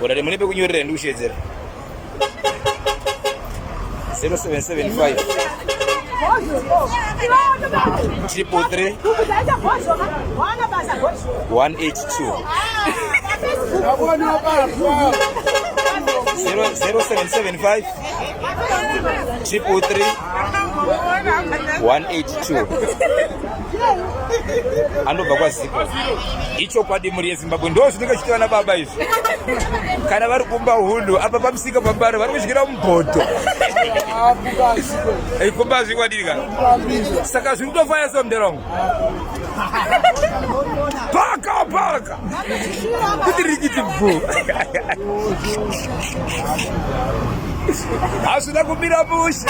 Orare mune pekunyorera ndikushedzera. 0775 333 182 0775 333 182 anobva kwazipo. Ichokwadi mhuri yeZimbabwe ndo zvinenge zvichiitwa nababa izvi. Kana vari kumba hunhu apa pamusika pambare vari kudyira mubhodho. Kumba hazvikwadii ka? Saka zviri kutofaya so mudera wangu. Paka paka. Kuti rikiti bvu. Hazvina kumira mushe.